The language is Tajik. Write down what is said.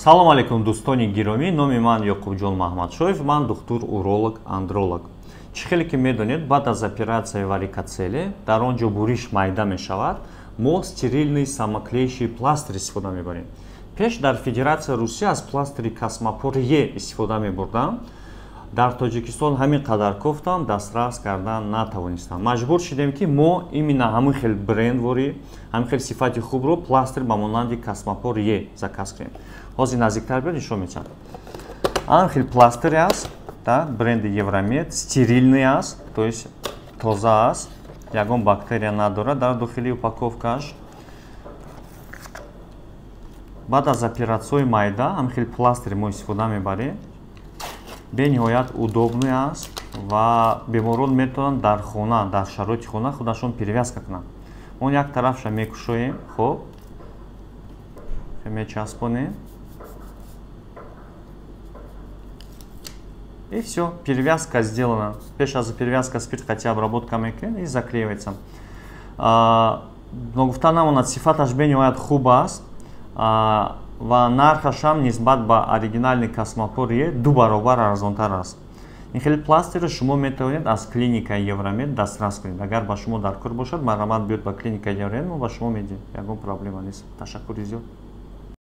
Салом алейкум, дӯстони гиромӣ. Номи ман Ёқубҷон Маҳмадшоев, ман духтур уролог, андролог. Чӣ хеле ки медонед, баъд аз оператсияи варикоцеле дар он ҷо буриш майда мешавад, мо стерильный самоклеющий пластырь истифода мебарем. Пеш дар Федератсияи Русия аз пластыри Космопор Е истифода мебурдам. Дар Тоҷикистон ҳамин қадар кофтам, дастрас кардан натавонистам. Маҷбур шудем, ки мо именно ҳамин хел брендворӣ, ҳамин хел сифати хубро пластырь ба монанди Космопор Е заказ кунем. Ҳозир наздиктар биёд, нишон медиҳам. Ан хел пластыре аст, да, бренди Евромед, стерильный аст, то есть тоза аст, ягон бактерия надорад дар дохили упаковкааш. Баъд аз оператсияи майда ҳамин хел пластыри мо истифода мебарем. Бениҳоят удобный аст ва беморон метавонанд дар хона, дар шароити хона худашон перевязка кунанд. Он як тарафша мекушоем, хоб, мечаспонем, и все, перевязка сделана. Пеш аз перевязка спирт хотя обработка мекунем и заклеивается. Ногуфта намонад, сифаташ бениҳоят хуб аст ва нархашам нисбат ба оригинальный Космопор Е 2 баробар арзонтар аст. Ин хеле пластырро шумо метавонед аз клиникаи Евромед дастрас кунед. Агар ба шумо дар кор бошад, марҳамат, биёд ба клиникаи Евромед, мо ба шумо медиҳем, ягон проблема нест. Ташаккури зиёд.